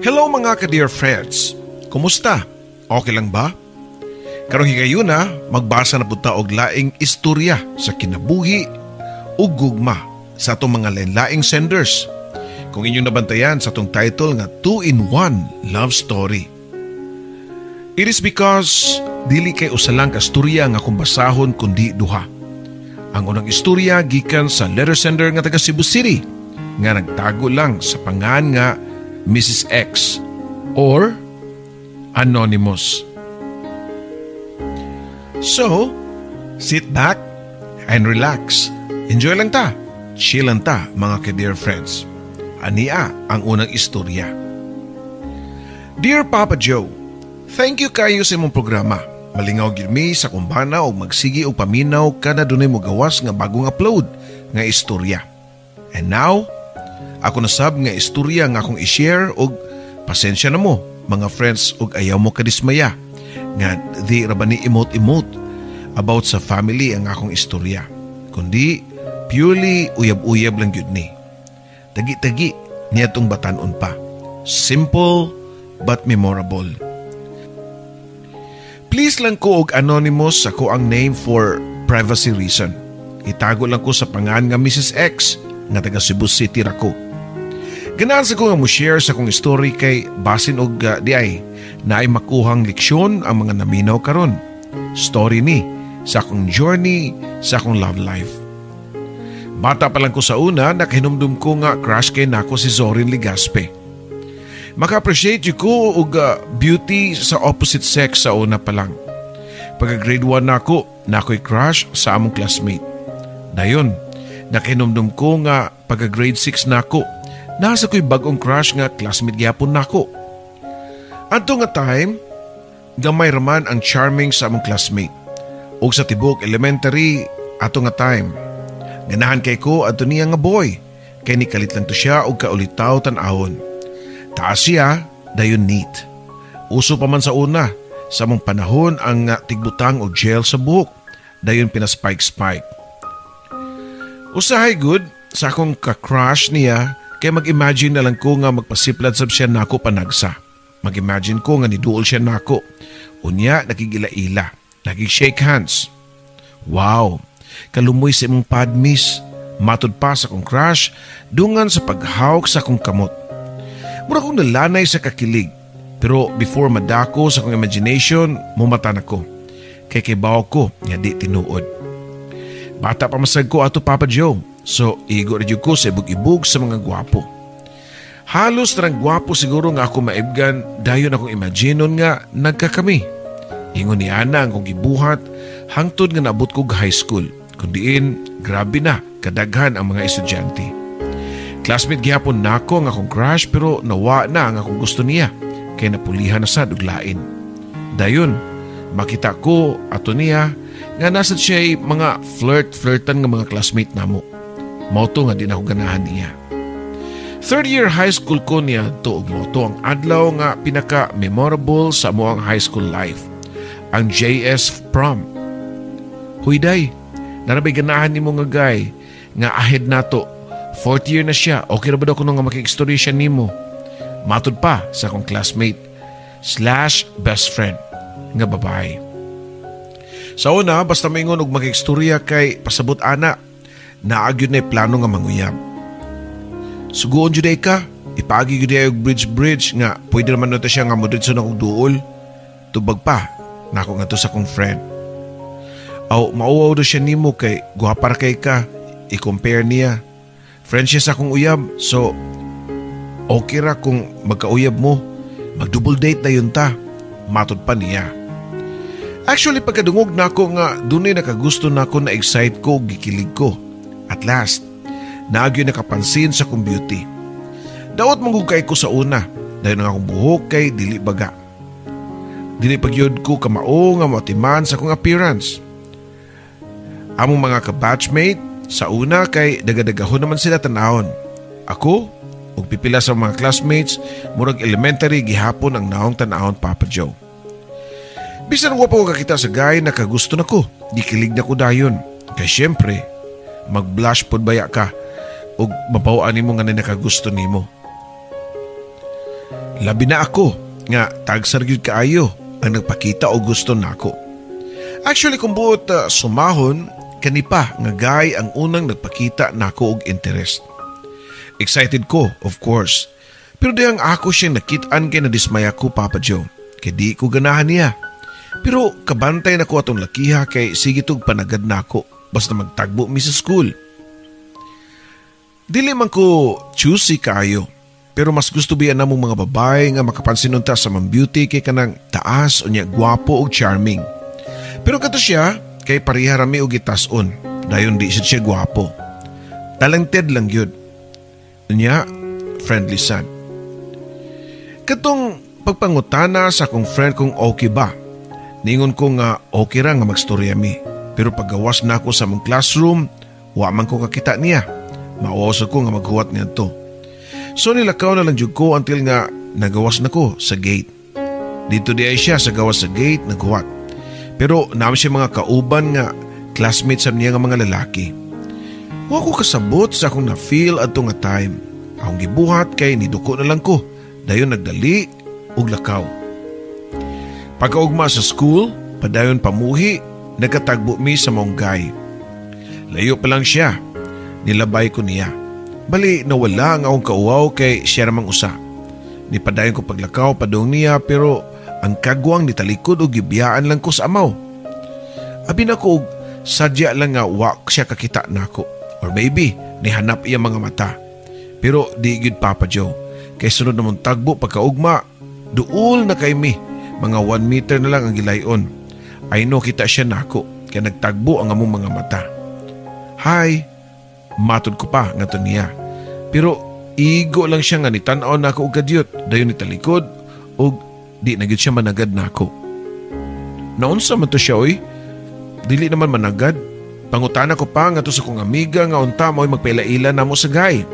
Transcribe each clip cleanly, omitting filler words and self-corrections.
Hello, mga ka-dear friends. Kumusta? Okay lang ba? Karong higayuna, magbasa na pud ta og laing istorya sa kinabuhi ug gugma sa atong mga lain-laing senders. Kung inyong nabantayan sa atong title nga 2-in-1 Love Story. It is because dili kay usa lang ka istorya nga akong basahon kundi duha. Ang unang istorya gikan sa letter sender nga taga Cebu City nga nagtago lang sa pangan nga Mrs. X or Anonymous. So, sit back and relax. Enjoy lang ta. Chill lang ta, mga ka-dear friends. Ania ang unang istorya. Dear Papa Joe, thank you kayo sa imong programa. Malingaw gyud mi sa akong bana og magsigi og paminaw kada dunay mogawas nga bagong upload nga istorya. And now, ako nasab nga istorya nga akong i-share og pasensya na mo, mga friends, og ayaw mo kadismaya nga di ra ba ni emote-emote about sa family ang akong istorya. Kundi purely uyab-uyab lang gyud ni. Tagi-tagi niadtong batan-on pa. Simple but memorable. Please lang ko og anonymous sa ko ang name for privacy reason. Itago lang ko sa pangan nga Mrs. X nga taga Cebu City ra ko. Ganahan sa ko nga mo share sa akong story kay basin og di ay naay makuhang leksyon ang mga naminaw karon. Story ni sa akong journey sa akong love life. Bata pa lang ko sa una, nakahinumdum ko nga crush kay nako si Zorin Legaspi. Maka-appreciate ko og beauty sa opposite sex sa una pa lang. Pagka grade 1 nako, nako'y crush sa among classmate. Dayon, nakahinumdum ko nga pagka grade 6 nako, nasa ko'y bagong crush nga classmate gyapon nako. Adto nga time, gamay raman ang charming sa among classmate. Og sa tibok elementary ato nga time, ganahan kay ko adto niya nga boy, kay nikalit lang to siya og kaulitaw tan-awon. Taas siya, dayon neat. Uso pa man sa una, sa among panahon ang tigbutang og gel sa buhok, dayon pinaspike-spike. Usahay gud sa akong ka-crush niya kay mag-imagine na lang ko nga magpasiplad sab siya nako panagsa. Mag-imagine ko nga niduol siya nako. Unya, nakigila-ila, nakig-shake hands. "Wow, kalumoy sa imong pad, miss," matud pa sa akong crush, dungan sa paghawk sa akong kamot. Mura kong nalanay sa kakilig. Pero before madako sa akong imagination, mumata na ko. Kay kibaw ko nga di tinuod. Bata pa masag ko ato, Papa Joe. So igo ra ko sa ibog-ibog sa mga gwapo. Halos tarang gwapo siguro nga ako maibgan, dayon akong imaginon nga nagkakami. Ingon ni ana ang akong gibuhat hangtod nga naabot ko high school. Kundiin grabe na kadaghan ang mga estudyante. Classmate gihapon nako ang akong crush pero nawa na ang akong gusto niya kay napulihan na sad og lain. Dayon, makita ko ato niya nga nasa siya mga flirt-flirtan nga mga classmate namo. Mao to nga di na ako ganahan niya. Third year high school ko niya to og mao to ang adlaw nga pinaka-memorable sa amoang high school life, ang JS prom. "Huy day, naa ra bay ganahan nimo nga guy nga ahead nato. Fourth year na siya, okay ra ba daw kuno nga makig-istorya siya nimo?" Matud pa sa akong classmate/best friend nga babae. Sa una, basta maingon og makigstorya kay pasabot ana, naa gyud na plano nga manguyab. "Suguon jud ka, ipaagi gyud og bridge-bridge nga pwede naman nato siya nga modritso na og duol." Tubag pa, nako nga to sa akong friend. "Aw, mauwaw do siya nimo kay guwapa ra kay ka, i-compare niya. Friend siya sa akong uyab, so okay ra kung magkauyab mo, mag-double date na yun ta," matod pa niya. Actually, pagkadungog nako nga dunay nakagusto nako, na excite ko, gikilig ko. At last, naa gyoy nakapansin sa akong beauty. Daot manggug kay ko sa una, dahil ang akong buhok kay dili baga. Dili pagyud ko kamao nga moatiman sa akong appearance. Among mga ka-batchmate, sa una kay dagadagahon naman sila tanahon. Ako, ug pipila sa mga classmates, murag elementary gihapon ang naong tanahon, Papa Joe. Bisan wa pa ko kakita sa guy, nakagusto na ko, gikilig na ko dayon. Kay syempre, mag-blush pod baya ka ug mabawaan nimo nga nakagusto nimo. Labi na ako nga tagsar gyud kaayo ang nagpakita og gusto nako. Actually, kung buot sumahon, kani pa nga guy ang unang nagpakita nako og interest. Excited ko, of course. Pero dihang ako siyang nakit-an kay nadismaya ko, Papa Joe. Kay di ko ganahan niya. Pero kabantay na ko atong lakiha kay sige tug panagad nako basta magtagbo mi sa school. Dili man ko choosy kaayo. Pero mas gusto biya namong mga babae nga makapansin unta sa mang beauty kay kanang taas unya gwapo og charming. Pero kato siya kay pareha rami og gitason. Dayon di siya gwapo. Talented lang gyud. Unya friendly sad. Katong pagpangutana sa akong friend kung okay ba. Ningon ko nga okay ra nga magstorya mi. Pero paggawas na ako sa among classroom, wa man ko kakita niya. Mauwaw ko nga maghuwat niya to. So nilakaw na lang jud ko until nga nagawas na ko sa gate. Dito di ay siya sa gawas sa gate naghuwat. Pero naman siya mga kauban nga classmates sa niya nga mga lalaki. Wa ko kasabot sa akong na-feel adto nga time. Akong gibuhat kay niduko na lang ko. Dayon nagdali og lakaw. Pagkaugma sa school, padayon pamuhi, nagkatagbo mi sa maong guy. Layo pa lang siya. Nilabay ko niya. Bali, nawala ang akong kauwaw kay siya ramang usa. Nipadayon ko paglakaw padung niya pero ang kagwang nitalikod og gibiyaan lang ko sa amaw. Abi na ko og sadya lang nga wa siya kakita nako. Or maybe nihanap iya mga mata. Pero di gyud, Papa Joe. Kay sunod namong tagbo pagkaugma, duol na kay mi. Mga 1 meter na lang ang gilayon. I know kita siya nako kay nagtagbo ang among mga mata. "Hi," matod ko pa ngadto niya. Pero igo lang siya nga nitan-aw nako og kadyot, dayon nitalikod og di na gyud siya managad nako. Naunsa man to siya oy? Dili naman managad. Pangutana ko pa ngadto sa kong amiga nga unta mo'y magpaila-ila namo sa guy.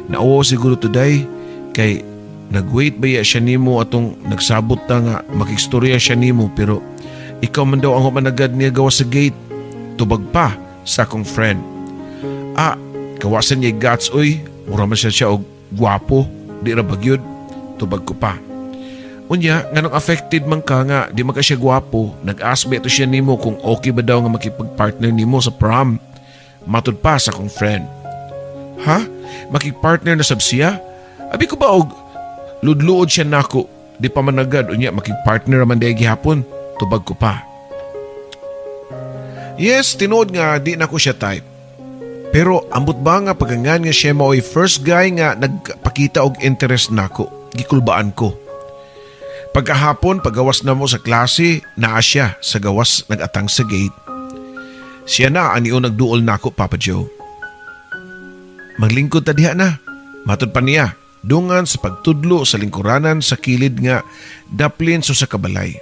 Nauwaw siguro today kay nagwait ba siya nimo atong nagsabot ta nga makikstorya siya nimo, pero ikaw man daw ang managad niya gawas sa gate. Tubag pa sa akong friend. Ah, kawasan niya guts oy, mura man siya og gwapo, di ra bagyod. Tubag ko pa. Unya, nganong affected man ka nga di man ka siya gwapo, nag-ask ba ito siya nimo kung okay ba daw nga makipag-partner nimo sa prom? Matod pa sa akong friend. Ha? Makig-partner na sab siya? Abi ko ba og ludluod siya nako, di pa managad, unya makig-partner man di gihapon? Tubag ko pa. Yes, tinuod nga di na ko siya type. Pero ambot ba nga pagangan nga siya mao'y first guy nga nagpakita og interest nako, gikulbaan ko. Pagkahapon, pagawas na mo sa klase, naa siya sa gawas nagatang sa gate. Siya na ang niyo nagduol nako, Papa Joe. "Maglingkod ta diha na," matod pa niya, dungan sa pagtudlo sa lingkuranan sa kilid nga daplin so sa kabalay.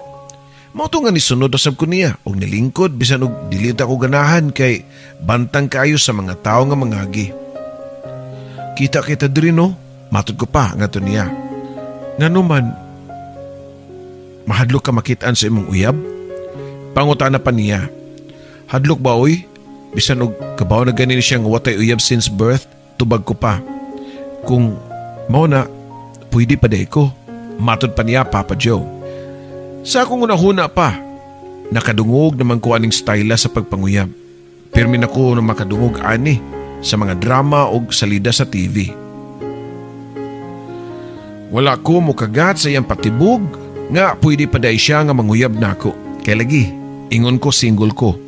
Mao to nga nisunod na sab ko niya og nilingkod bisan og dili ta ko ganahan kay bantang kaayo sa mga tawo nga mangagi. "Kita kita diri no," matod ko pa ngadto niya. "Ngano man, mahadlok ka makitaan sa imong uyab?" Pangutana pa niya. "Hadlok ba oy? Bisan og kabaw na ganin siya nga watay uyab since birth," tubag ko pa. "Kung mao na, pwede pa day ko," matod pa niya, Papa Joe. Sa akong unahuna pa, nakadungog naman ko aning style sa pagpanguyab. Pirmi na ko na makadungog ani sa mga drama o salida sa TV. Wala ko mukagat sa iyang patibog nga pwede pa day siya nga manguyab nako. Kay lagi, ingon ko single ko.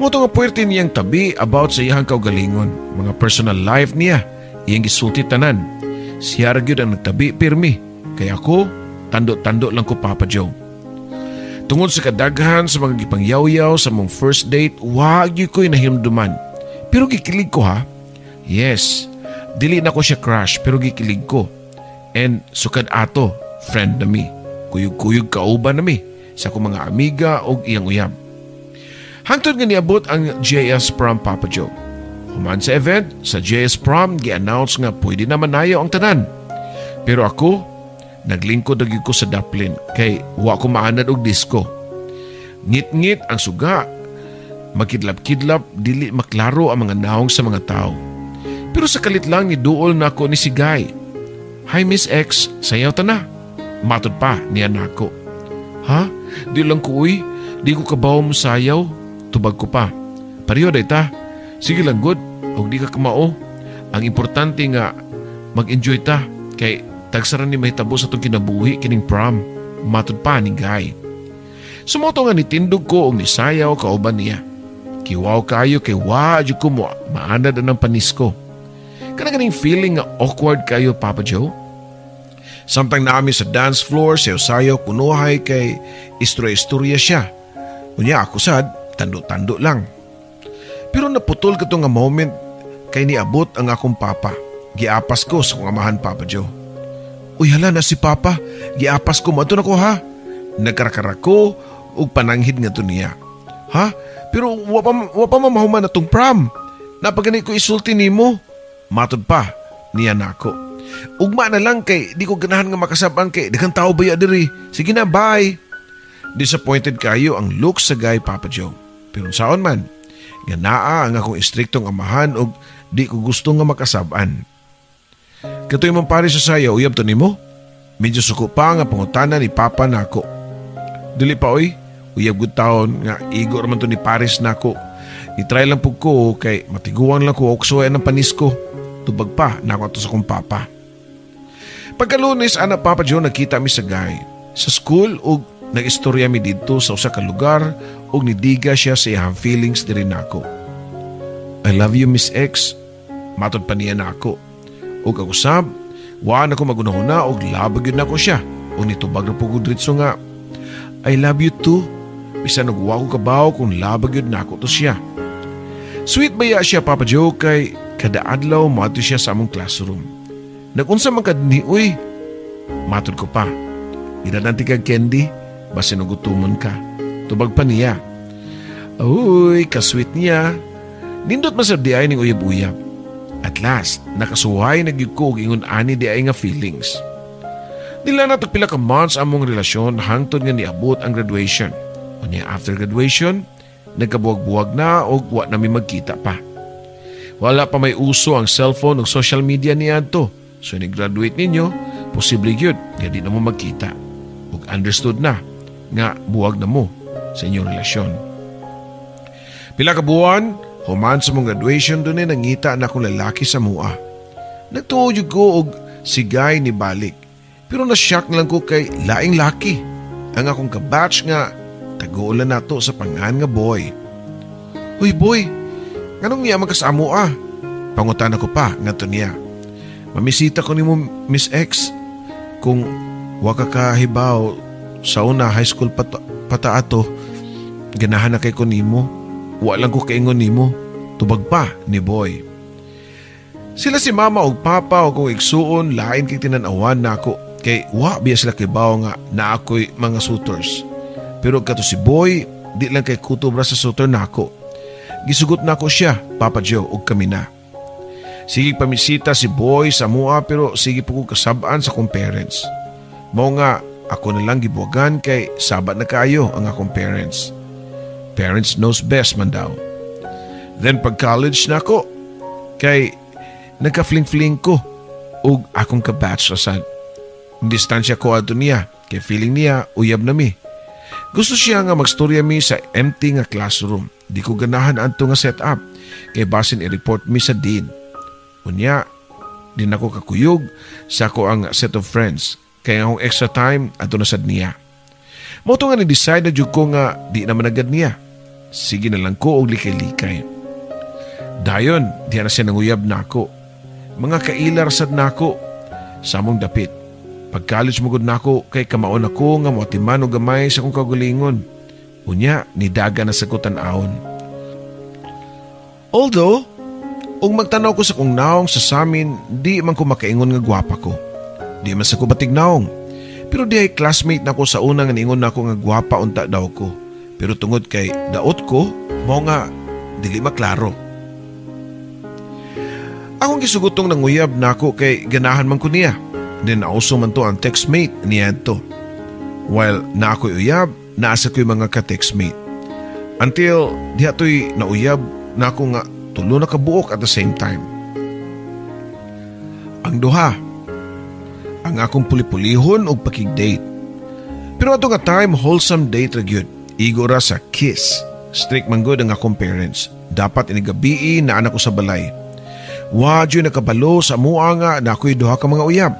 Mao to nga puwerte niyang tabi about sa iyang kaugalingon, mga personal life niya, iyang gisulti tanan. Siya ra gyud ang nagtabi pirmi. Kaya ako, tando-tando lang ko, Papa Joe. Tungod sa kadaghan sa mga gipangyaw-yaw sa mong first date, wag gyud ko'y nahimduman. Pero gikilig ko ha. Yes, dili na ko siya crush pero gikilig ko. And sukad ato, friend na mi. Kuyog-kuyog kauban na mi sa akong mga amiga og iyang uyab. Hangtod nga niabot ang JS Prom, Papa Joe. Human sa event, sa JS Prom, gi-announce nga pwede na manayo ang tanan. Pero ako, naglingkod na gyud ko sa daplin kay wa ko maanad og disco. Ngit-ngit ang suga. Magkidlap-kidlap, dili maklaro ang mga naong sa mga tao. Pero sa kalit lang ni duol nako ni si Guy. "Hi, Miss X, sayaw ta na." Matod pa niya nako. "Ha? Di lang ko uy, di ko kabaw mo sayaw." Tubag ko pa. "Pareho day ta. Sige lang good, og di ka kamao. Ang importante nga mag-enjoy ta kay tagsaran ni mahitabo sa atong kinabuhi kining prom." Matod pa ni Guy. Sumoto nga nitindog ko og nisayaw kauban niya. Kiwaw kayo kay wa jud ko mo maanad ang panis ko. Kana ganing feeling nga awkward kayo, Papa Joe. Samtang naami sa dance floor, sayaw-sayaw kunuhay kay istorya-istorya siya. Unya ako sad, tando-tando lang. Pero naputol kato nga moment kay niabot ang akong papa. Giapas ko sa akong amahan, Papa Joe. "Uy, hala na si Papa, giapas ko, moadto na ko ha." Nagkarakara ko og pananghid nga to niya. "Ha? Pero wa pa mahuman atong prom. Napagani ko isulti nimo." Matod pa niya nako. "Ugma na lang kay di ko ganahan nga makasaban kay daghang tao baya diri. Sige na, bye." Disappointed kayo ang look sa guy, Papa Joe. Pero saon man, nga naa ang akong istriktong amahan og di ko gusto nga makasaban. "Katoy mong pare sa sayaw, uyab to nimo?" Medyo suko pa nga pangutana ni Papa nako. "Dili pa oy, uyab gud taon nga igo raman to ni Paris nako. I-try lang pug ko kay matiguang lang ko og suway ng panis ko." Tubag pa nako ato sa kong papa. Pagkalunes ana, Papa Joe, nagkita mi sa guy sa school ug nag-istorya mi didto sa usa ka lugar ug nidiga siya sa iyang feelings diri nako. "I love you, Miss X." Matod pa niya nako. Ug ako sab, wa na ko magunahuna og labag yun nako siya. Ug nitubag na pugod diretso nga, "I love you too." Bisan og wa ko kabaw kung labag yun nako to siya. Sweet baya siya, Papa Joe, kay kada adlaw moadto siya sa among classroom. "Nagunsa man kad ni uy?" Matod ko pa. "Gidanan kag candy, basin og gutumon ka." Tubag pa niya. Uy, ka-sweet niya. Nindot man sab di ay ning uyab-uyab. At last, nakasuhay na gyud ko og ingon ani di ay nga feelings. Dila na pila ka months among relasyon hangtod nga niabot ang graduation. Unya after graduation, nagkabuwag-buwag na og wa na mi magkita pa. Wala pa may uso ang cellphone ug social media niadto. So ni-graduate ninyo, posible gyud nga di na mo magkita. Ug understood na nga buwag na mo sa inyong relasyon. Pila ka buwan, human sa mong graduation, doon nangita na akong lalaki sa mua. Nagtuo jud ko og si Guy ni balik. Pero na-shock lang ko kay laing laki. Ang akong kabatch nga tagulan nato sa pangan nga Boy. "Uy Boy, nganong niya magkasamo ah?" Pangutan ako pa ngadto niya. "Mamisita ko nimo, Miss X. Kung wa ka kahibaw, sa una high school pata ato, ganahan na kay ko nimo. Wa lang ko kaingon nimo." Tubag pa ni Boy. Sila si mama og papa og kong igsuon lain kay tinan-awan nako kay wa biya sila kibaw nga naa ako'y mga suitors. Pero kato si Boy, di lang kay kutob ra sa suitor nako. Gisugot nako siya, Papa Joe, og kami na. Sige pamisita si Boy sa mua pero sige po ko kasabaan sa akong parents. Mao nga ako na lang gibuwagan kay sabat na kayo ang akong parents. Parents knows best man daw. Then pag college na ako, kay nagka-fling-fling ko og akong kabatch sad. Distansya ko adto niya kay feeling niya uyab na mi. Gusto siya nga magstorya mi sa empty nga classroom. Di ko ganahan adto nga setup kay basin i-report mi sa dean. Unya, di na ko kakuyog sa ako ang set of friends. Kaya akong extra time adto na sad niya. Mao to nga ni-decide na jud ko nga di naman agad niya. Sige na lang ko og likay-likay. Dayon, di na siya nanguyab nako. Mga kailar sad nako sa among dapit. Pag college mo gud nako kay kamaon ako nga moatiman og gamay sa akong kaugalingon. Unya, nidaga na sa ko tan-awon. Although, ug magtanaw ko sa kong naong sa samin, di man ko makaingon nga gwapa ko. Di man sa ko batig naong. Pero di ay classmate nako sa una nga niingon nako nga gwapa unta daw ko. Pero tungod kay daot ko, mao nga dili maklaro. Akong gisugotong nanguyab nako kay ganahan man ko niya. Then nauso man to ang textmate niya to. While na ako'y uyab, naasa ko'y mga ka-textmate. Until diha to'y nauyab na ako nga tulo na kabuok at the same time. Ang duha. Ang akong puli-pulihon og pakig-date. Pero ato nga time, wholesome date ra gyud. Igo ra sa kiss. Strict man gud ang akong parents. Dapat inigabii na anak ko sa balay. Wa jud nakabalo sa mua nga na ako'y duha ka mga uyab.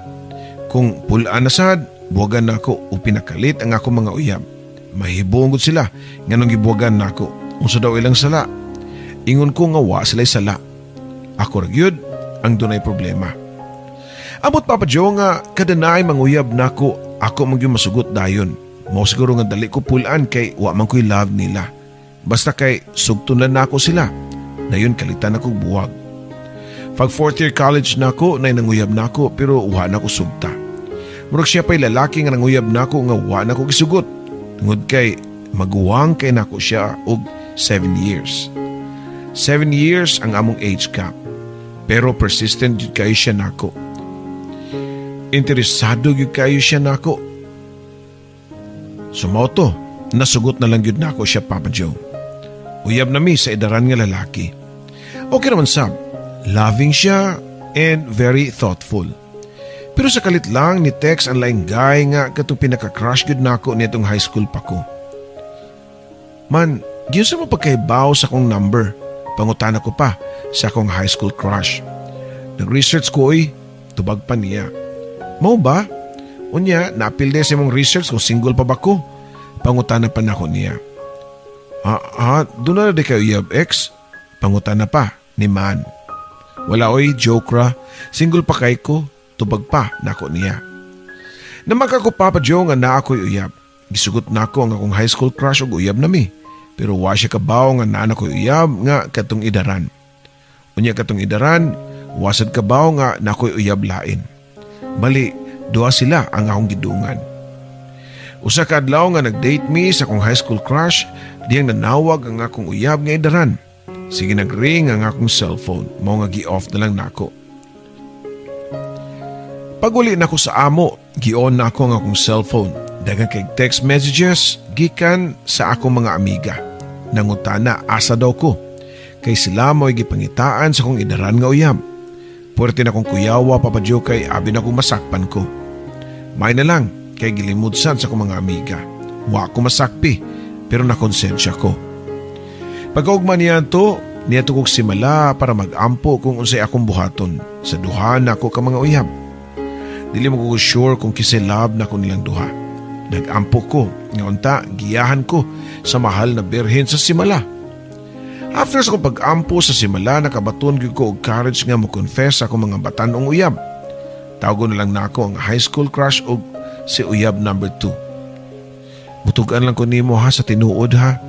Kung pulaan na sad, buwagan nako o pinakalit ang akong mga uyab. Mahibong gud sila nganong gibuwagan nako. Unsa daw ilang sala? Ingon ko nga wa sila'y sala. Ako ra gyud ang dunay problema. Amot, Papa Joe, nga kada naay manguyab nako, ako man gyud masugot dayon. Mao siguro nga dali ko pulaan kay wa man ko'y love nila. Basta kay sugton lang nako sila. Dayon kalitan ako buwag. Pag fourth year college nako, nay nanguyab nako pero wa na ko sugta. Murag siya pa'y lalaki nga nanguyab nako nga wa na ko gisugot. Tungod kay maguwang kay nako siya og 7 years. 7 years ang among age gap. Pero persistent jud kayo siya nako. Interesado gyud kayo siya nako. So mao to, nasugot na lang gyud nako siya, Papa Joe. Uyab na mi sa idaran nga lalaki. Okay naman sab. Loving siya and very thoughtful. Pero sa kalit lang ni text ang laing guy nga katong pinaka-crush gyud nako nitong high school pa ko. "Man, giunsa mo pagkahibaw sa akong number?" pangutana ko pa sa akong high school crush. "Nag-research ko oy," tubag pa niya. "Mao ba? Unya, naapil sa imong research kung single pa ba ko?" pangutana pa nako niya. "Ah, ah, duna na diay kay uyab, ex?" pangutana pa ni Man. "Wala oy, joke ra. Single pa kay ko," tubag pa nako niya. Namaka ko, Papa Joe, nga naa ko'y uyab. Gisugot nako ang akong high school crush og uyab nami. Pero wa siya kabaw nga naa na ko'y uyab nga katong idaran. Unya katong idaran, wa sad kabaw nga naa ko'y uyab lain. Bali, duha sila ang akong gidungan. Usa ka adlaw nga nag-date mi sa akong high school crush, diyang nanawag ang akong uyab nga idaran. Sige nag-ring ang akong cellphone, mao nga gi-off na lang nako. Paguli nako sa amo, gi-on na ako ang akong cellphone. Daghan kay text messages gikan sa akong mga amiga. Nangutana asa daw ko. Kay sila mo'y gipangitaan sa akong idaran nga uyab. Puwerte na akong kuyawa, Papa Joe, kay abi na akong masakpan ko. May na lang kay gilimud sad sa akong mga amiga. Wa ko masakpi pero nakonsensya ko. Pagkaugma niya to, niya to kog simala para mag-ampo kung unsay akong buhaton sa duha na ako ka mga uyab. Dili mo ko sure kung kinsay love na ko nilang duha. Nag-ampo ko nga unta giyahan ko sa mahal na Birhen sa Simala. After sa akong pag-ampo sa Simala, nakabaton gyud ko og courage nga mo confess sa akong mga batan-ong uyab. Tawgon na lang nako ang high school crush og si uyab number 2. "Mutugan lang ko nimo ha, sa tinuod ha.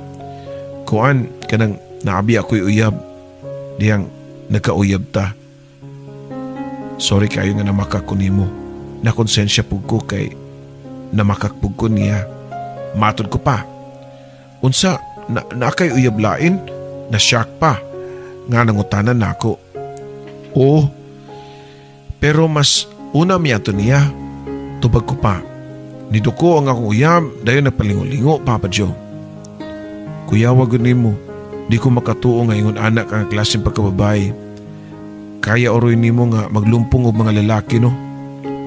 Kuan, kanang naabi ako'y uyab diyang nagkauyab ta. Sorry kayo nga namakak ko nimo. Nakonsensya pug ko kay namakak pug ko niya," matod ko pa. "Unsa na, naa kay uyab lain?" Na shock pa nga nangutanan nako. "Oo. Pero mas una miadto niya," tubag ko pa. Niduko ang akong uyab, dayon nagpalingo-lingo, Papa Joe. "Kuyawa gud nimo. Di ko makatuo nga ingon anak ang klaseng pagkababae. Kaya oroy nimo nga maglumpong og mga lalaki, no?"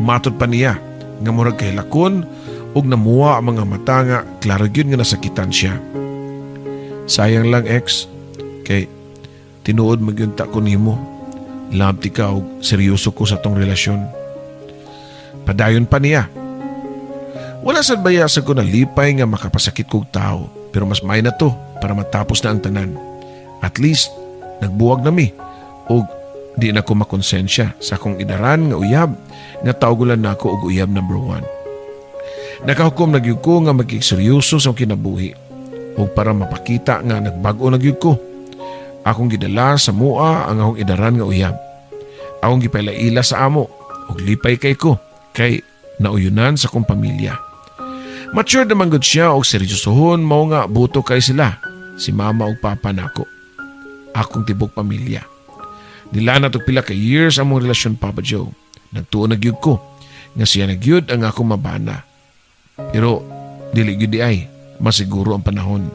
matod pa niya nga murag kahilakon ug namuwa ang mga mata nga klaro gyud nga nasakitan siya. "Sayang lang, ex, kay tinuod magyunta ko nimo. Love ti ka og seryoso ko sa tong relasyon." Padayon pa niya. Wala sad baya sa ko nalipay nga makapasakit kog tao, pero mas may na to para matapos na ang tanan. At least nagbuwag nami og di na ko makonsensya sa akong idaran nga uyab nga tawgulan nako og uyab number 1. Nakahukom na gyud ko nga maging seryoso sa akong kinabuhi ug para mapakita nga nagbag-o na gyud ko. Akong gidala sa mua ang akong idaran nga uyab. Akong gipaila-ila sa amo ug lipay kay ko kay nauyunan sa akong pamilya. Mature naman gud siya og seryosohon, mao nga buto kay sila, si mama ug papa nako. Akong tibok pamilya. Nila na og pila ka years among relasyon, Papa Joe. Nagtuo na gyud ko nga siya na gyud ang akong mabana. Pero dili gyud diay masiguro ang panahon.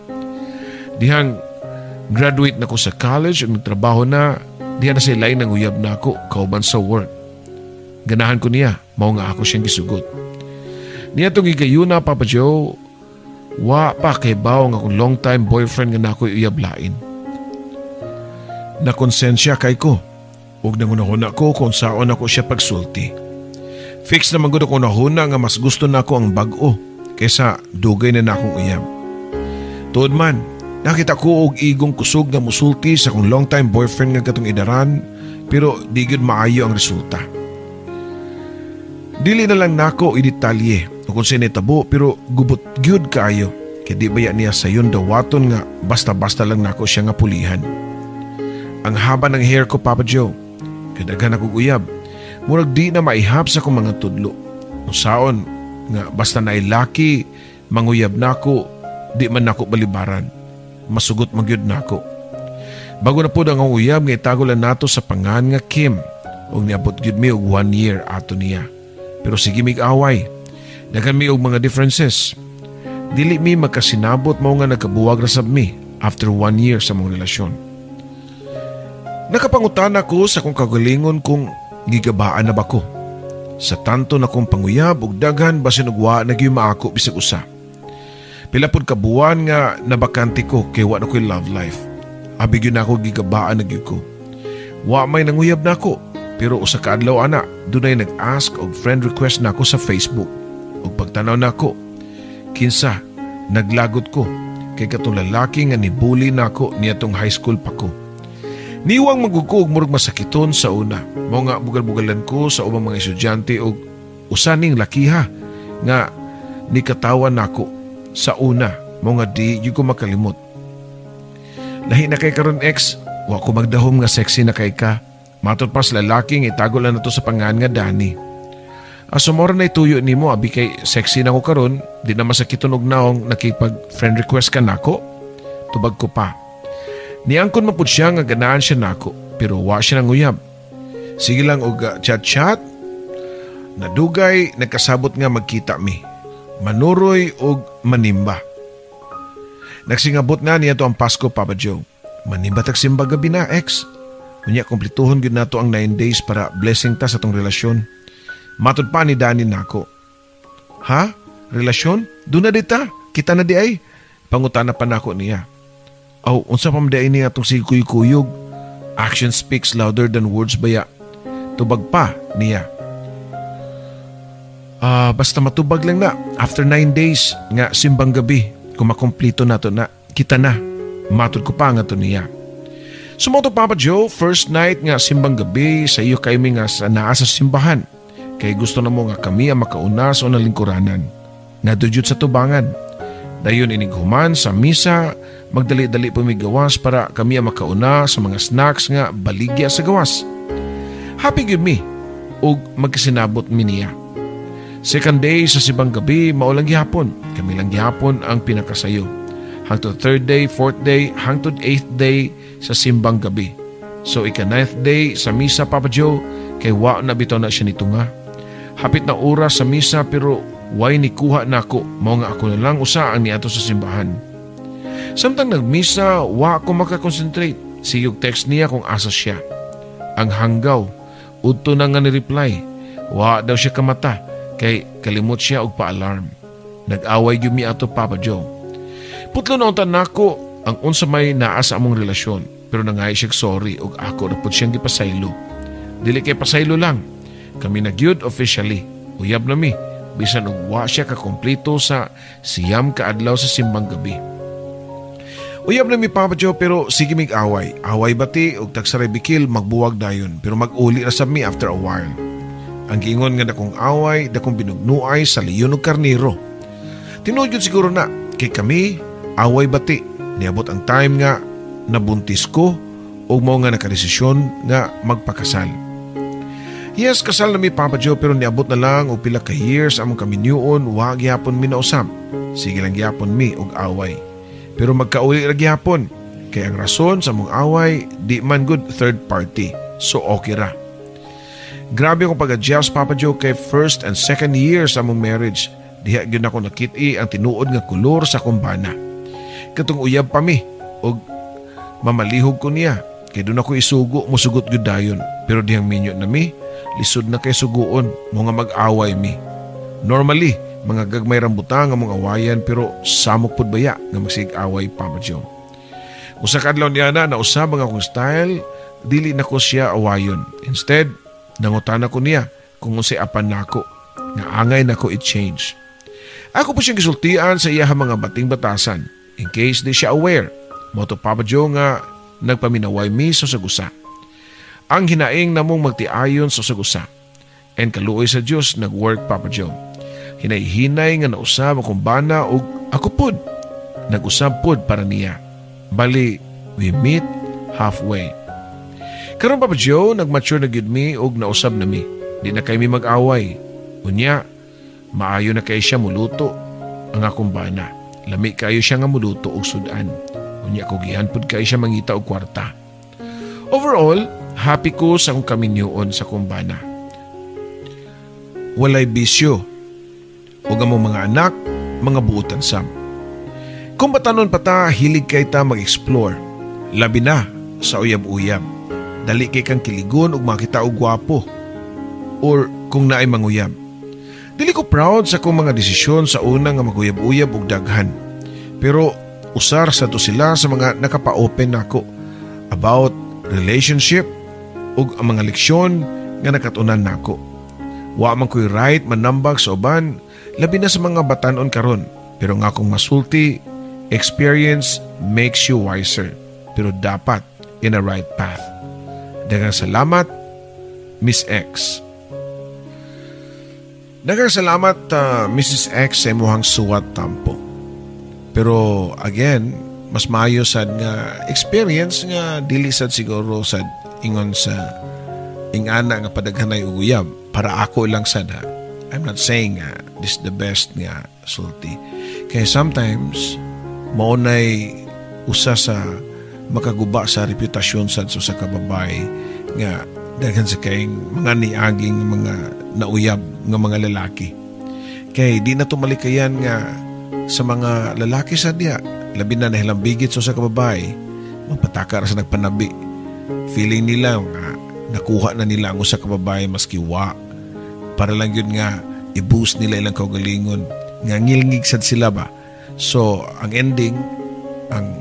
Dihang graduate na ko sa college ug nagtrabaho na, diha na sa lain ng uyab nako kauban sa work. Ganahan ko niya, Mao nga ako siyang gisugot. Niadtong higayuna, Papa Joe, wa pa kahibaw nga akong long time boyfriend nga nakoy uyab lain. Nakonsensya kay ko ug nanghunahuna ko kung saon ako siya pagsulti. Fix naman gud ako nahuna nga mas gusto nako ang bag-o kaysa dugay na nakong uyab. Tuod man, nakita ko og igong kusog nga musulti sa akong long time boyfriend nga katong idaran, pero di gyud maayo ang resulta. Dili na lang nako i-detalye o kung sa nitabo, pero gubot gyud kaayo kay di baya niya sayon dawaton nga basta-basta lang nako siya nga pulihan. Ang haba ng hair ko, Papa Joe, kay daghan akong uyab. Murag di na maihap sa akong mga tudlo. Unsaon nga basta naay laki manguyab nako, di man nako balibaran. Masugot man gyud nako. Bago na pud ang uyab nga itago lang nato sa pangan nga Kim ug niabot gyud mi og one year ato niya. Pero sige mig away. Daghan mi og mga differences. Dili mi magkasinabot, mao nga nagkabuwag ra sab mi after one year sa among relasyon. Nakapangutana ko sa akong kagalingon kung gigabaan na ba ko. Sa tanto na kong panguyab ug daghan, basin og wa na gyud maako bisag usa. Pila pud ka buwan nga nabakante ko kay wa na ko'y love life. Abi gyud nako gigabaan na gyud ko. Wa may nanguyab nako, pero usa ka adlaw ana dunay nag-ask og friend request nako sa Facebook. Ug pagtanaw nako kinsa, naglagot ko kay katong lalaki nga nibully nako niadtong high school pa ko. Niwang man gud ko og murag masakiton sa una. Mao nga bugal-bugalan ko sa ubang mga estudyante og usa ning lakiha nga nikatawa nako sa una, mao nga di gyud ko makalimot. "Lahi na kay karon, ex, wa ko magdahom nga sexy na kay ka." Matod pa sa lalaki nga itago lang nato sa pangan nga Dani. "Aso mora na ituyo nimo, abi kay sexy na ko karon, di na masakiton og naong nakipag friend request ka nako?" Tubag ko pa. Niangkon man pud siya nga ganahan siya nako, pero wa siya nanguyab. Sige lang og chat-chat. Nadugay nagkasabot nga magkita mi. Manuroy og manimba. Nagsingabot na niya to ang Pasko, Papa Joe. "Manimba tag simba gabi na, ex. Unya kumplituhon gyud nato ang 9 days para blessing ta sa tong relasyon." Matod pa ni Danny nako. "Ha? Relasyon? Doon na dita. Kita na di ay." Pangutana pa nako niya. "Aw, unsa pa man di ay niya atong sige kuyog? Action speaks louder than words baya?" Tubag pa niya. "Ah, basta matubag lang na. After 9 days nga simbang gabi, kung makomplito na to na, kita na." Matod ko pa nga to niya. Sumoto, Papa Joe, first night nga simbang gabi, sa iyo kay mi nga sa naa sa simbahan. Kay gusto na mo nga kami ang makauna sa unang lingkuranan. Nadudyot sa tubangan. Dayon inig human sa misa, magdali-dali po mi gawas para kami ang makauna sa mga snacks nga baligya sa gawas. Happy gyud mi ug magkasinabot mi niya. Second day sa simbang gabi, mao lang gihapon. Kami lang gihapon ang pinakasayo. Hangtod third day, fourth day, hangtod eighth day sa simbang gabi. So ika ninth day sa misa, Papa Joe, kay wa na bitaw na siya nito nga. Hapit na oras sa misa pero way ni kuha nako, mao nga ako na lang usa ang niadto sa simbahan. Samtang nagmisa, wa ko makakonsentrate. Siyog text niya kung asa siya. Ang hanggaw, udto na nga ni-reply. Wa daw siya kamata kay kalimot siya og pa-alarm. Nag-away gyud mi ato, Papa Joe. Putlo na unta nako ang unsa may naa sa among relasyon, pero nangay siya sorry ug ako ra pud siyang gipasaylo. Dili kay pasaylo lang. Kami na gyud officially. Uyab na mi bisan og wa siya kakompleto sa 9 ka adlaw sa simbang gabi. Uyab na mi, Papa Joe, pero sige mig away. Away bati og tagsaray bikil magbuwag dayon, pero mag-uli ra sab mi after a while. Ang giingon nga dakong away, dakong binugnuay sa leon ug karniro. Tinuod yun siguro na kay kami away bati. Niabot ang time nga nabuntis ko ug mao nga nakadesisyon nga magpakasal. Yes, kasal na mi, Papa Joe, pero niabot na lang og pila ka years among kaminyuon, wa gihapon mi nausab. Sige lang gihapon mi og away. Pero magkauli ra gihapon kay ang rason sa among away di man good third party. So okay ra. Grabe akong pag-adjust, Papa Joe, kay first and second year sa among marriage. Diha gyud ako nakit-i ang tinuod nga kolor sa akong bana. Katong uyab pa mi og mamalihog ko niya kay doon ako isugo, musugot gyud dayon. Pero dihang minyo na mi, Lisod na kay suguon, mga mag-away mi. Normally, mga gagmay rambutang nga mga awayan, pero samok pud baya nga magsig-away, Papa Joe. Usa ka adlaw niya na nausab ang akong style, dili na ko siya awayon. Instead, nangutana ko niya kung unsay apan nako, nga angay nako i-change. Ako po siyang gisultian sa iyahang mga bating batasan in case di siya aware. Mao to, Papa Joe, nga nagpaminaway mi sa sagusa. Ang hinaing namong magtiayon sa sagusa. And kaluoy sa Dios, nag-work, Papa Joe. Hinay-hinay nga nausab akong bana ug ako pud nag-usab pud para niya. Bali, we meet halfway. Karon, Papa Joe, nag-mature na gyud mi ug nausab na mi. Di na kay mi mag-away. Unya, maayo na kay siya muluto ang akong bana. Lami kayo siya nga muluto og sudan. Unya kugihan pud kay siya mangita og kwarta. Overall, happy ko sa akong kaminyoon sa akong bana. Walay bisyo. Ug among mga anak, mga buutan sab. Kung batanon pa ta, hilig kay ta mag-explore. Labi na sa uyab-uyab. Dali kay kang kiligon ug makita og gwapo. Or kung naay manguyab. Dili ko proud sa akong mga desisyon sa una nga maguyab-uyab og daghan. Pero usar sa to sila sa mga nakapa-open nako about relationship ug ang mga leksyon nga nakatunan nako. Wa man ko'y right manambag sa uban, labi na sa mga batanon karon. Pero nga akong masulti, experience makes you wiser. Pero dapat in a right path. Daghang salamat, Miss X. Daghang salamat, Mrs. X, sa imuhang suwat tampo. Pero again, mas maayo sad nga experience nga dili sad siguro sad ingon sa ingana nga padaghanay og uyab para ako lang sad ha. I'm not saying nga this the best nga sulti. Kaya sometimes mao nay usa sa makaguba sa reputasyon sad sa usa ka babae nga daghan sa kayong mga niaging mga nauyab nga mga lalaki. Kay di na tumalikayan nga sa mga lalaki sa diya, labi na nahilambigit sa usa ka babae, magpataka ra sa nagpanabi. Feeling nila nga nakuha na nila ang usa ka babae maski wa. Para lang yun nga i-boost nila ilang kaugalingon nga ngilngig sad sila ba. So ang ending, ang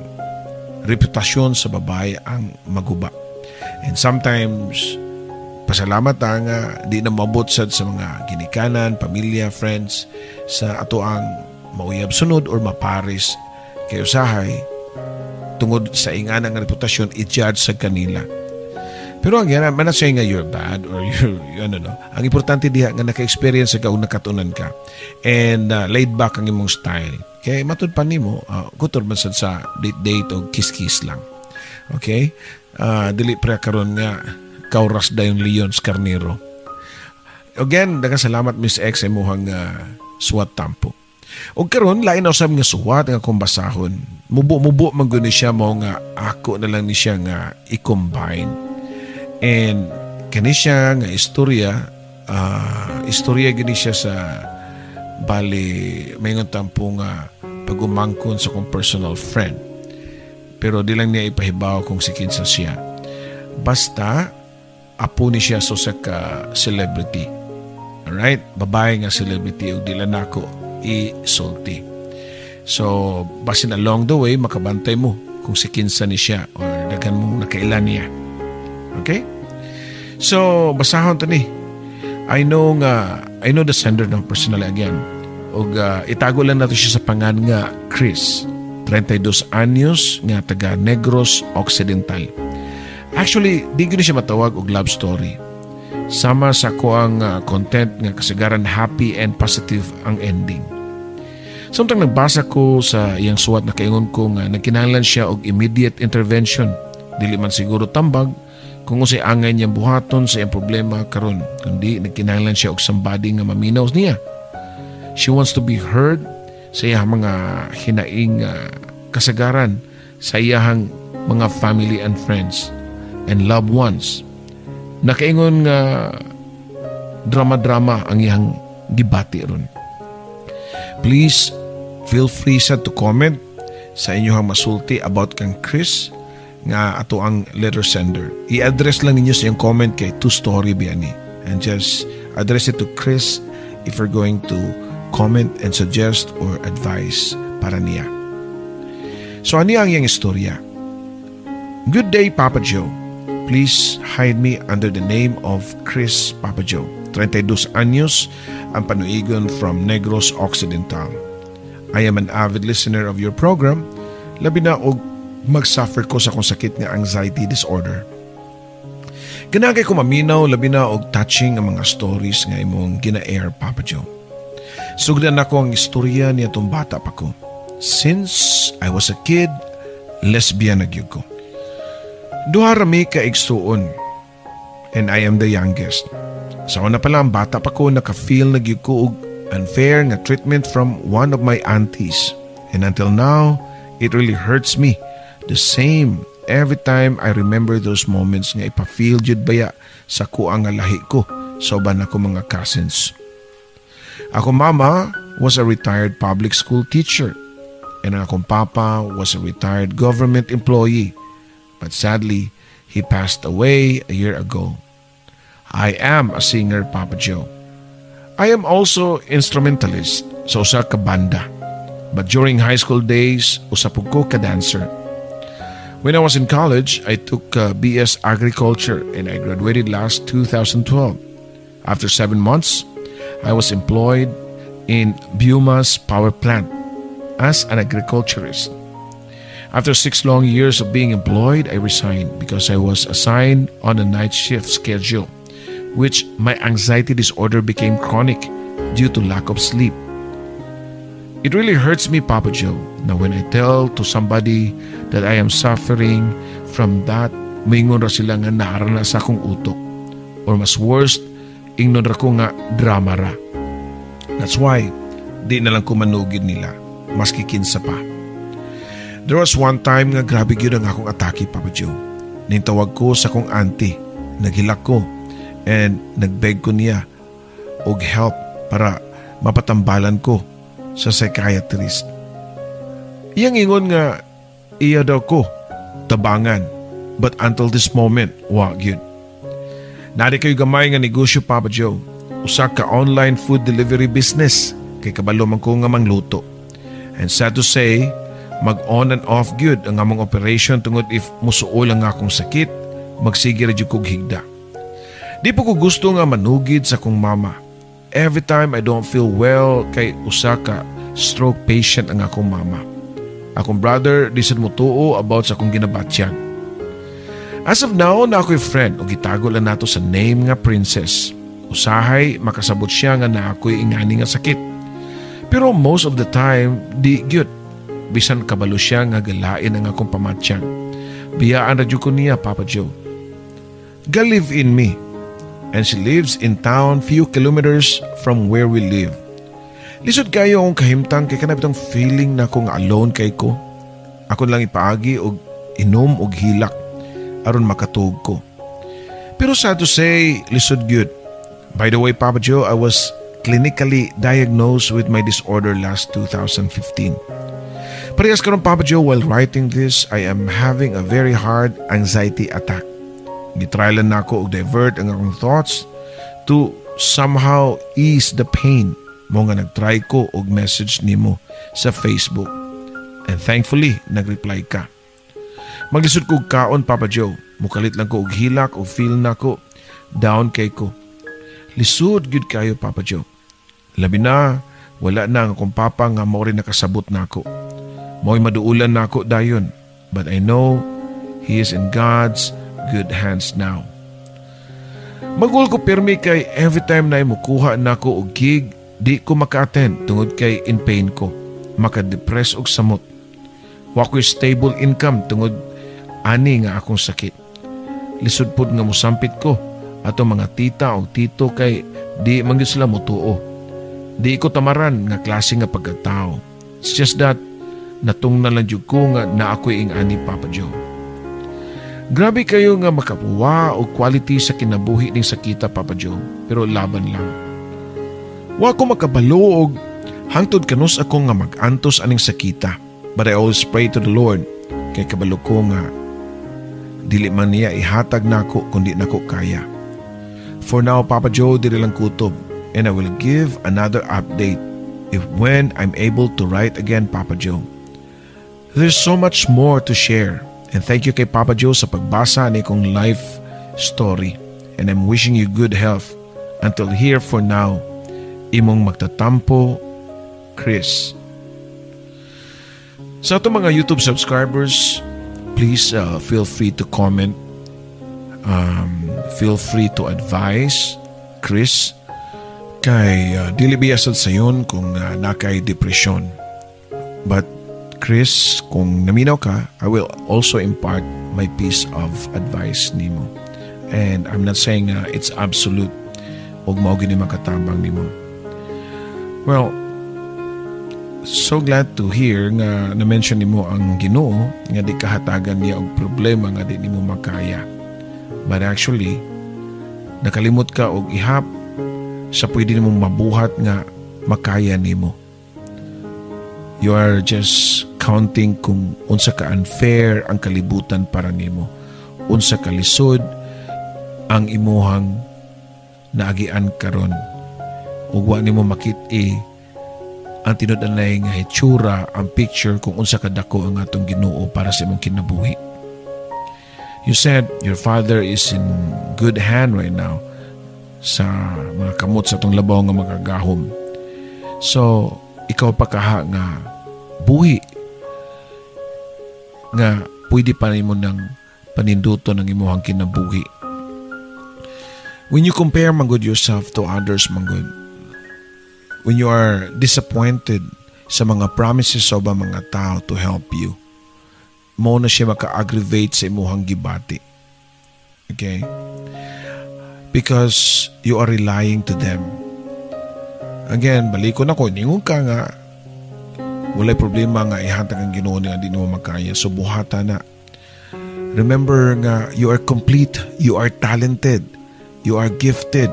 reputasyon sa babae ang maguba. And sometimes pasalamat ta nga di na maabot sad sa mga ginikanan, pamilya, friends sa ato ang mauyab sunod or maparis kay usahay tungod sa ingana nga reputasyon i-judge sa kanila. Pero ang yan, I'm not saying nga you're bad or you're, ano no. Ang importante diha nga naka-experience ka o nakatunan ka. And laid back ang imong style. Kay matud pa nimo, kutor man sad sa date-date o kiss-kiss lang. Okay? Dili pre karon nga kauras dayon Leon's Carnero. Again, daghang salamat, Miss X, sa imuhang suwat tampo. Og karon lain na usab nga suwat nga akong basahon. Mubo-mubo man gud ni siya, mao nga ako na lang ni siya nga i-combine. And kani siya nga istorya, istorya gini siya sa bali maingon tampo nga pag-umangkon sa akong personal friend. Pero di lang niya ipahibaw kung si kinsa siya. Basta apo ni siya sa usa ka celebrity. Alright? Babae nga celebrity ug di lang nako isulti. So, basin along the way, makabantay mo kung si kinsa ni siya or daghan mong nakailan niya. Okay? So, basahon to ni. I know the sender ng personally again. Og itago lang nato siya sa pangan nga Chris. 32 anyos nga taga Negros Occidental. Actually, di ko ni siya matawag og love story. Sama sa ko ang content nga kasagaran happy and positive ang ending. Samtang nagbasa ko sa iyang suwat, nakaingon ko nga nagkinahanglan siya og immediate intervention. Dili man siguro tambag kung unsay angay niyang buhaton sa iyang problema karon, kundi nagkinahanglan siya og somebody nga maminaw niya. She wants to be heard sa iyang mga hinaing kasagaran sa iyang mga family and friends and loved ones. Nakaingon nga drama-drama ang iyang gibati ron. Please feel free sa to comment sa inyong masulti about kang Chris nga ato ang letter sender. I-address lang ninyo sa iyong comment kay two story biya ni. And just address it to Chris if you're going to comment and suggest or advise para niya. So ani ang iyang istorya. "Good day, Papa Joe. Please hide me under the name of Chris, Papa Joe. 32 anyos, ang panuigon from Negros Occidental. I am an avid listener of your program, labi na og mag-suffer ko sa akong sakit nga anxiety disorder. Ganahan ko maminaw, labi na og touching ang mga stories nga imong gina-air, Papa Joe. Sugdan nako ang istorya niadtong bata pa ko. Since I was a kid, lesbian na gyud ko. Duha ra mi ka igsuon and I am the youngest. Sa una pa lang, bata pa ko, naka-feel na gyud ko og unfair nga treatment from one of my aunties. And until now, it really hurts me the same every time I remember those moments nga ipa-feel jud baya sa kuang nga lahi ko sa uban ako mga cousins. Ako mama was a retired public school teacher and ang akong papa was a retired government employee. But sadly, he passed away a year ago. I am a singer, Papa Joe. I am also instrumentalist sa usa ka banda. But during high school days, usa pud ko ka dancer. When I was in college, I took BS Agriculture and I graduated last 2012. After 7 months, I was employed in Buma's power plant as an agriculturist. After 6 long years of being employed, I resigned because I was assigned on a night shift schedule, which my anxiety disorder became chronic due to lack of sleep. It really hurts me, Papa Joe, na when I tell to somebody that I am suffering from that, moingon ra sila nga naa ra na sa akong utok. Or mas worst, ingnon ra ko nga drama ra. That's why, di na lang ko manugid nila, maski kinsa pa. There was one time nga grabe gyud ang akong atake, Papa Joe. Nintawag ko sa akong auntie, naghilak ko, and nagbeg ko niya og help para mapatambalan ko sa psychiatrist. Iyang ingon nga iya daw ko tabangan, but until this moment, wa gyud. Naa diay koy gamay nga negosyo, Papa Joe. Usa ka online food delivery business kay kabalo man ko nga mangluto. And sad to say, mag on and off gyud ang among operation tungod if musuol ang akong sakit, magsige ra jud kog higda. Di pud ko gusto nga manugid sa akong mama. Every time I don't feel well kay usa ka stroke patient ang akong mama. Akong brother di sad motuo about sa akong ginabatyag. As of now, naa ko'y friend ug gitago lang nato sa name nga Princess. Usahay makasabot siya nga naa ko'y ingani nga sakit. Pero most of the time, di gyud. Bisan kabalo siya nga galain ang akong pamatyag. Biyaan ra jud ko niya, Papa Joe. Ga-live in mi. And she lives in town few kilometers from where we live. Lisod kayo akong kahimtang kay kana bitong feeling na nga alone kay ko. Ako lang ipaagi og inom og hilak aron makatuog ko. Pero sad to say, lisod gyud. By the way, Papa Joe, I was clinically diagnosed with my disorder last 2015. Parehas karon, Papa Joe, while writing this, I am having a very hard anxiety attack. Gitry lang nako og divert ang akong thoughts to somehow ease the pain. Mao nga nagtry ko og message nimo sa Facebook. And thankfully, nagreply ka. Maglisod ko og kaon, Papa Joe. Mukalit lang ko og hilak o feel nako down kay ko. Lisod gyud kayo, Papa Joe. Labi na, wala na ang akong papa nga mao rin nakasabot nako. Mao'y maduulan nako dayon. But I know he is in God's good hands now. Mag-uol ko pirmi kay every time na mukuha nako og gig, di ko maka-attend tungod kay in pain ko. Maka-depress og samot. Wa ko'y stable income tungod ani nga akong sakit. Lisod pud nga musampit ko ato mga tita o tito kay di man gyud sila motuo. Di ko tamaran nga klase nga pagkatao. It's just that natungnan lang jud ko nga naa ko'y ing-ani, Papa Joe. Grabe kayo nga makapuwa og quality sa kinabuhi ning sakita, Papa Joe, pero laban lang. Wa ko makabalo og hangtod kanus ako nga mag-antos aning sakita. But I always pray to the Lord kay kabalo ko nga dili man niya ihatag nako kung di nako kaya. For now, Papa Joe, diri lang kutob. And I will give another update if when I'm able to write again, Papa Joe. There's so much more to share. And thank you kay Papa Joe sa pagbasa ni kong life story. And I'm wishing you good health. Until here for now, imong magtatampo, Chris. Sa atong mga YouTube subscribers, please feel free to comment. Feel free to advise Chris kay dili biya sad sayon kung nakay depression. But Chris, kung naminaw ka, I will also impart my piece of advice nimo. And I'm not saying it's absolute ug mao gini makatabang nimo. Well, so glad to hear nga na-mention nimo ang Ginoo nga di kahatagan niya og problema nga di nimo makaya. But actually, nakalimot ka og ihap sa pwede nimong mabuhat nga makaya nimo. You are just counting kung unsa ka unfair ang kalibutan para nimo. Unsa ka lisod ang imuhang naagian karon. Ug wa nimo makit-i ang tinud-anay nga hitsura, ang picture kung unsa kadako ang atong Ginoo para sa imong kinabuhi. You said your father is in good hand right now sa mga kamot sa atong labaw nga makagahom. So, ikaw pa kaha nga buhi nga pwede pa nimo ng paninduto ng imuhang kinabuhi. When you compare manggod yourself to others manggod, when you are disappointed sa mga promises sa ubang mga tao to help you, mao na siya maka-aggravate sa imuhang gibati. Okay? Because you are relying to them. Again, balikon ako, ningon ka nga walay problema nga ihatag ang Ginoo nga di nimo makaya. So buhata na. Remember nga you are complete, you are talented, you are gifted,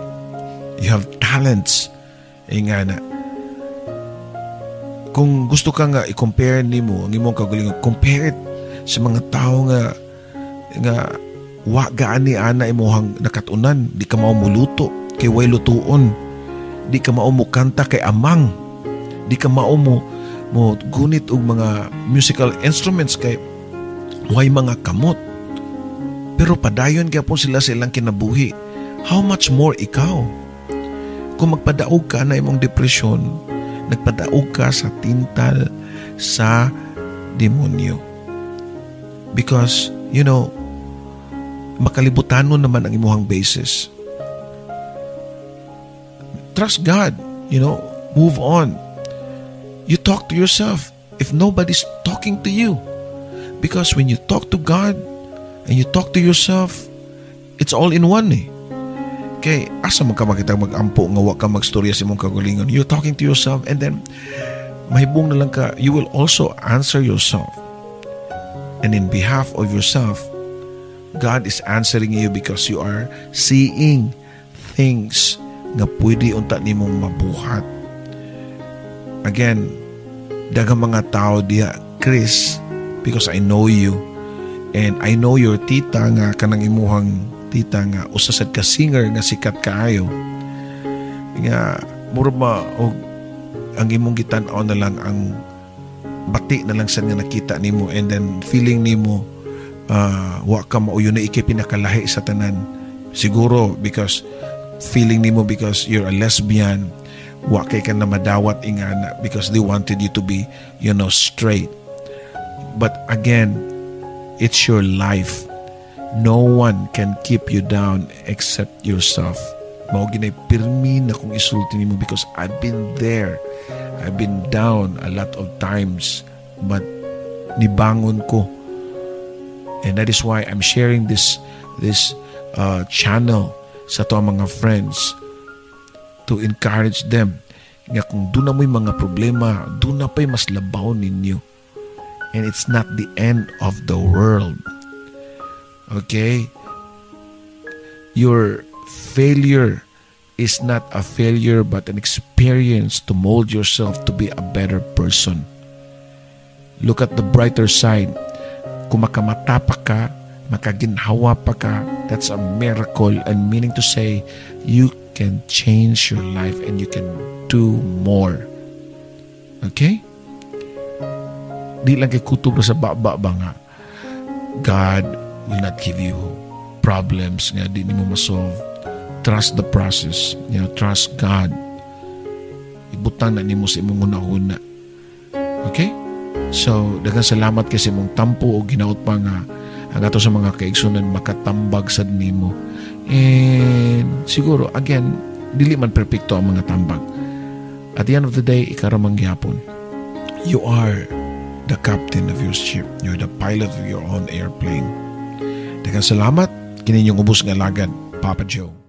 you have talents. E nga na. Kung gusto ka nga i-compare nimo ang imong kaugalingon, compare it sa mga tao nga nga wa gaani ana imuhang nakatunan, di ka mao muluto kay way lutuon, di ka mao mukanta kay amang, di ka mao mo mo gunit og mga musical instruments kay way mga kamot. Pero padayon gyapon sila sa ilang kinabuhi. How much more ikaw? Kung magpadaog ka na imong depresyon, nagpadaog ka sa tintal sa demonyo. Because, makalibutanon naman ang imuhang basis. Trust God, move on. You talk to yourself if nobody's talking to you. Because when you talk to God and you talk to yourself, it's all in one eh. Kay asa man ka makita mag-ampo nga wa ka magstorya sa imong kaugalingon? You're talking to yourself and then mahibong na lang ka, you will also answer yourself. And in behalf of yourself, God is answering you because you are seeing things nga pwede unta nimong mabuhat. Again, daghang mga tao diha, Chris, because I know you and I know your tita nga kanang imuhang tita nga usa sad ka singer nga sikat kaayo nga mura ma og ang imong gitan-aw na lang ang bati na lang sad nga nakita nimo and then feeling nimo wa ka mauyo na ikay pinakalahi sa tanan siguro because feeling nimo because you're a lesbian, wa kay ka na madawat ingana because they wanted you to be straight. But again, it's your life. No one can keep you down except yourself. Mao ginay pirmi na kong isulti nimo because I've been there. I've been down a lot of times, but nibangon ko. And that is why I'm sharing this channel sa ato ang mga friends to encourage them nga kung duna mo'y mga problema, duna pa'y mas labaw ninyo. And it's not the end of the world. Okay? Your failure is not a failure but an experience to mold yourself to be a better person. Look at the brighter side. Kung makamata pa ka, Makaginhawa pa ka. That's a miracle, and meaning to say, you can change your life and you can do more. Okay? Di lang kay kutob sa baba ba nga God will not give you problems nga di nimo masolve. Trust the process. Trust God. Ibutang na nimo sa imong hunahuna. Okay? So, daghang salamat kay sa imong tampo o ginaot pa nga ang ato sa mga kaigsunan makatambag sad nimo. And siguro, again, dili man perpekto ang mga tambag. At the end of the day, ikaw ra man gyapon. You are the captain of your ship. You're the pilot of your own airplane. Daghang salamat. Kini inyong ubos nga alagad, Papa Joe.